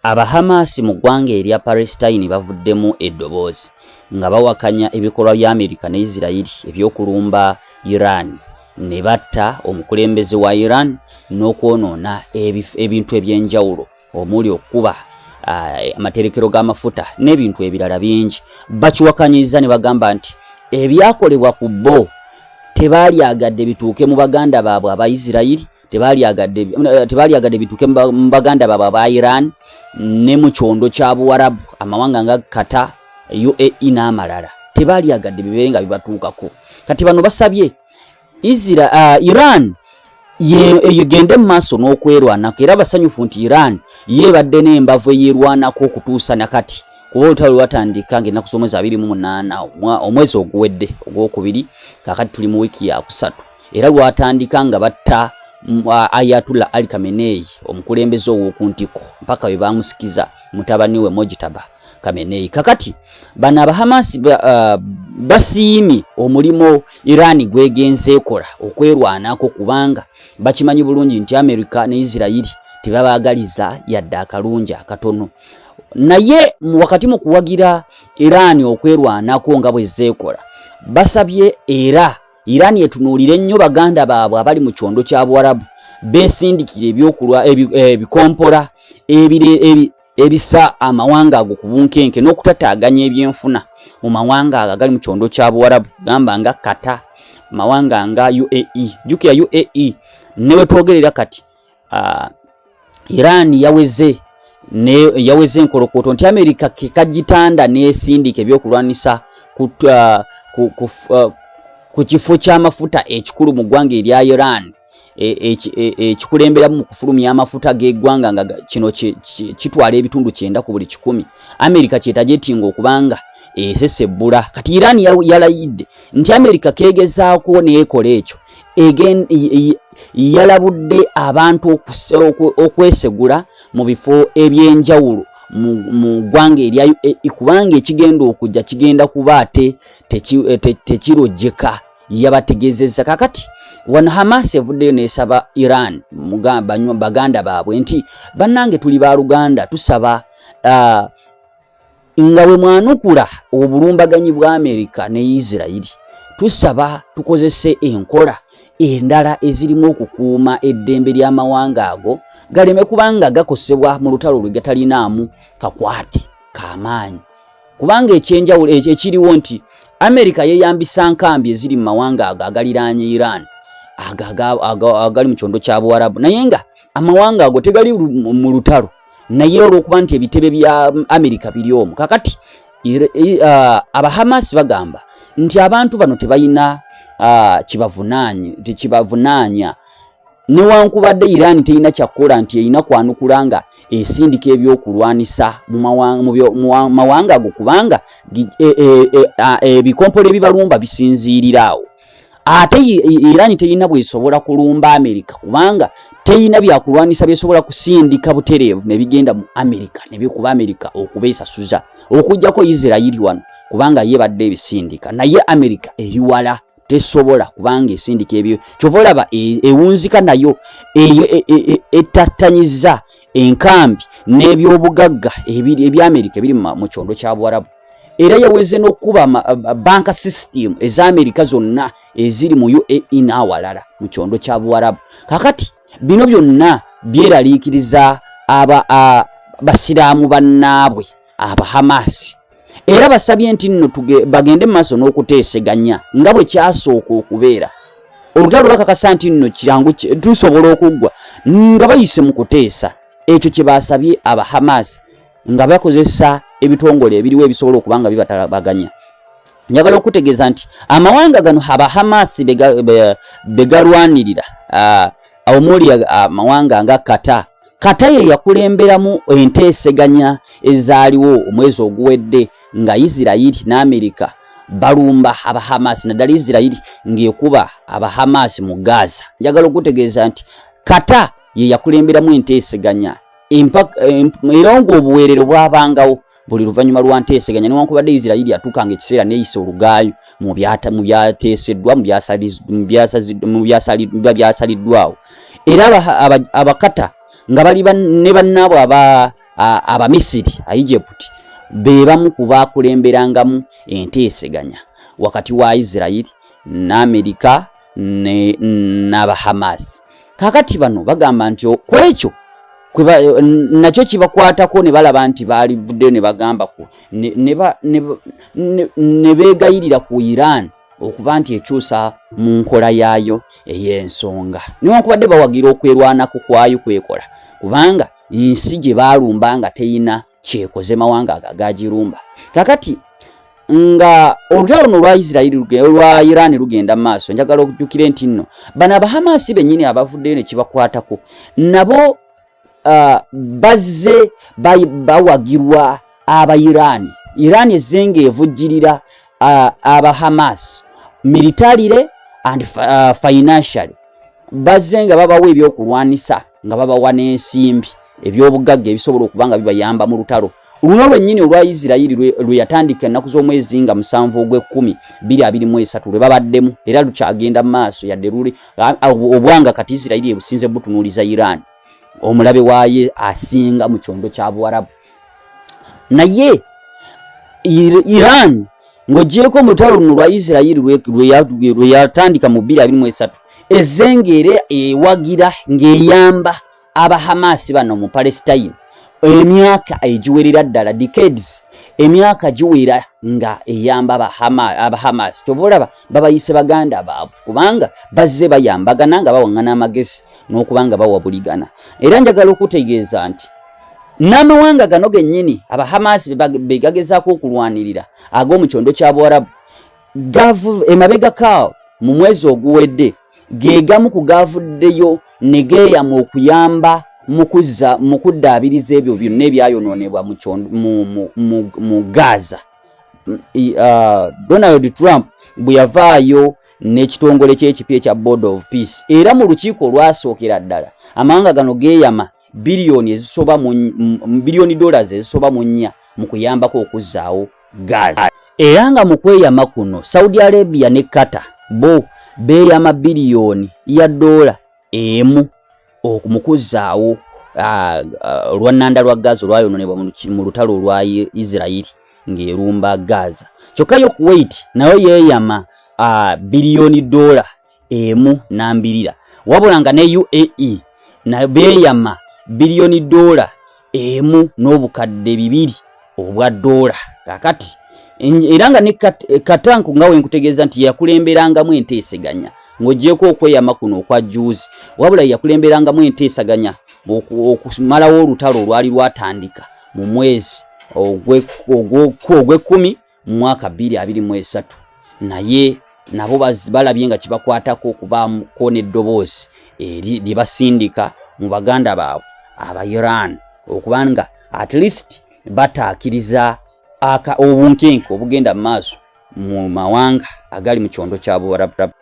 Abahamas mu ggwanga erya Palestine bavuddemu eddoboozi nga bawakanya ebikolwa bya Amerika ne Yisirayiri eby'okulumba Iran ne batta omukulembeze wa Iran n'okwonoona ebintu eby'enjawulo omuli okukuba amaterekero g'amafuta n'ebintu ebirala bingi. Bakiwakanyiza ne bagamba nti ebyakolebwa ku bo tebaalyagadde bituuke mu baganda baabwe aba Yisirayiri, tebaalyagadde bituuke mu baganda baabwe aba Iran ne mu kyondo kya Buwarabu, amawanga nga Qatar, UAE n'amalala, tebaalyagadde bibeere nga bibatuukako. Kati bano basabye Iran egende mu maaso n'okwerwanako, era basanyufu nti Iran yeebadde n'embavu eyeerwanako okutuusa nakati, kuba olutalo lwatandika ng'ennaku z'omwezi 28 omwezi oguwedde ogwokubiri. Kakati tuli mu wiiki yakusatu, era lwatandika nga batta Ayatollah Ali Khamenei, omukulembeze ow'oku ntiko, mpaka we bamusikiza mutabani we Mojtaba Khamenei. Kakati bano Abahamasi basiimye omulimu Iran gwegenze ekola okwerwanako, kubanga bakimanyi bulungi nti Amerika ne Isirayiri tebabaagaliza yadde akalungi akatono. Naye wakati mu kuwagira Iran okwerwanako nga bwe zeekola, basabye era Iran etunuulire nnyo baganda baabwe abali mu kyondo kya Buwarabu, beesindikira ebyokulwa ebikompola ebisa amawanga ago ku bunkenke n'okutataaganya ebyenfuna mu mawanga ago agali mu kyondo kya Buwarabu, gamba nga Qatar, mawanga nga UAE. Jjukira UAE ne wetwogerera kati Iran yaweze enkolokooto nti Amerika kekagitanda n'esindika ebyokulwanisa ku kifo ky'amafuta ekikulu mu ggwanga erya Iran, ekikulemberamu mu kufulumya amafuta g'eggwanga, nga kino kitwala ebitundu 90 ku buli 100. Amerika kyetajetinga okubanga esesebbula. Kati Iran yalayidde nti Amerika kegezaako neekola ekyo, yalabudde abantu okwesegula mu bifo ebyenjawulo mu ggwanga erya UAE, kubanga ekigenda okujja kigenda kuba ate tekirojjeka, yabategeezezza. Kakati wano Hamas evuddeyo n'esaba Iran, baganda baabwe, nti bannange tuli baluganda, tusaba nga bwe mwanukula obulumbaganyi bwa Amerika ne Isirayiri, tusaba tukozese enkola endala ezirimu okukuuma eddembe ly'amawanga ago galeme kubanga gakosebwa mu lutalo lwe gatalinaamu kakwate kamaanyi, kubanga ekyenjawulo ekiriwo nti Amerika yeeyambisa nkambi eziri mu mawanga ago agaliraanye Iran, ago agali mu kyondo kya Buwarabu, naye nga amawanga ago tegali mu lutalo, naye olw'okuba nti ebitebe bya Amerika biri omwo. Kakati Abahamas bagamba nti abantu bano tebalina kibavunaanya, newankubadde Iran terina kyakukola nti erina kwanukula nga esindika ebyokulwanisa mu mawanga ago, kubanga ebikompola ebibalumba bisinziirira awo. Ate Iran terina bwesobola kulumba Amerika, kubanga terina byakulwanisa byesobola kusindika butereevu ne bigenda mu Amerika ne bikuba Amerika okubeesasuza, okuggyako Isirayiri wano, kubanga ye badde ebisindika, naye Amerika eri wala, tesobola, kubanga esindika ebyo. Kyova olaba ewunzika nayo etattanyiza enkambi n'ebyobugagga eby'Amerika ebiri mu kyondo kya Buwarabu. Era yaweze n'okukuba banka system ez'Amerika zonna eziri mu UAE n'awalala mu kyondo kya Buwarabu. Kakati bino byonna byeraliikiriza aba basiraamu bannaabwe Abahamasi, era basabye nti nno bagende mu maaso n'okuteeseganya nga bwe kyasooka okubeera. Olutalo bakakasa nti nno kyangu tusobola okuggwa nga bayise mu kuteesa. Ekyo kye basabye Abahamasi nga bakozesa ebitongole ebiriwo ebisobola okuba nga bibatabaganya. Njagala okutegeeza nti amawanga gano Abahamasi begalwanirira, omuli amawanga nga Qatar. Qatar ye yakulemberamu enteeseganya ezaaliwo omwezi oguwedde nga Isirayiri n'Amerika balumba Abahamasi, naddala Isirayiri ng'ekuba Abahamasi mu Gaza. Njagala okutegeeza nti Qatar ye yakulemberamu enteeseganya, era ng'obuweerero bwabangawo buli luvannyuma lwa nteeseganya, newankubadde Isirayiri yatuukanga ekiseera neeyisa olugaayo mu byateeseddwa, mu byasaliddwawo. Era Abakata nga bali ne bannaabwe aba Abamisiri, Egypt, be bamu ku baakulemberangamu enteeseganya wakati wa Isirayiri n'Amerika n'Abahamas. Kakati bano bagamba nti ku ekyo nakyo kibakwatako, ne balaba nti baalivuddeyo ne bagamba ku ne beegayirira ku Iran okuba nti ekyusa mu nkola yaayo ey'ensonga, newankubadde bawagira okwerwanako kwayo kwekola, kubanga nsi gye baalumba nga teyina kyekoze mawanga ago agagirumba. Kakati nga olutalo luno olwa Isirayiri, olwa Iran lugenda mu maaso, njagala okujjukire nti nno bano Abahamasi bennyini abavuddeyo ne kibakwatako nabo bazze bawagirwa aba Iran. Iran ezze ng'evujjirira aba Hamas militarily and financially. Bazze nga babawa ebyokulwanisa, nga babawa n'ensimbi, ebyobugagga ebisobola okuba nga bibayamba mu lutalo luno lwennyini olwa Isirayiri lwe yatandika ennaku z'omwezi nga 7 ogw'ekkumi 2023, lwe babaddemu era lukyagenda mu maaso, yadde luli obwanga kati Isirayiri ebusinze butunuuliza Iran, omulabe waayo asinga mu kyondo kya Buwarabu. Naye Iran, ng'ogyeko mu lutalo luno lwa Isirayiri lwe yatandika mu 2023, ezze era ewagira ng'eyamba Abahamasi bano mu Palestine emyaka egiwerera ddala, decades, emyaka giwera nga eyamba Abahamas. Kyova olaba babayise baganda baabwe, kubanga bazze bayambagana nga bawaŋŋana amagezi n'okuba nga bawabuligana. Era njagala okutegeeza nti n'amawanga gano gennyini Abahamasi be gagezaako okulwanirira ag'omu kyondo kya Buwarabu, emabegakaawo mu mwezi oguwedde ge gamu ku gavuddeyo ne geeyama okuyamba mu kuzza, mu kuddaabiriza ebyo byonna ebyayonoonebwa mu Gaza. Donald Trump bwe yavaayo n'ekitongole ky'ekipya ekya Board of Peace, era mu lukiiko olwasookera ddala, amawanga gano geeyama biliyoni ezisoba mu biliyoni dollars ezisoba mu 4 mu kuyambako okuzzaawo Gaza. Era nga mu kweyama kuno, Saudi Arabia ne Qatar bo beeyama biliyoni ya $1 mu kuzzaawo olwannanda lwa Gaza olwayonoonebwa mu lutalo olwa Isirayiri ng'erumba Gaza. Kyokka yo Kuwait nayo yeeyama biliyoni $1 nambirira, wabula nga ne UAE na beeyama biliyoni $1 n'obukadde 200 obwa doola. Kakati era nga ne Katanku, nga wenkutegeeza nti yakulemberangamu enteeseganya, ng'ogyeko okweyama kuno okwa juzi, wabula yakulemberangamu enteesaganya okumalawo olutalo olwali lwatandika mu mwezi ogw'ekkumi mu mwaka 2023, naye nabo balabye nga kibakwatako okubaako n'eddoboozi eri lye basindika mu baganda baabwe aba Iran, okubanga at least bataakiriza obunkenke obugenda mu maaso mu mawanga agali mu kyondo kya Buwarabu.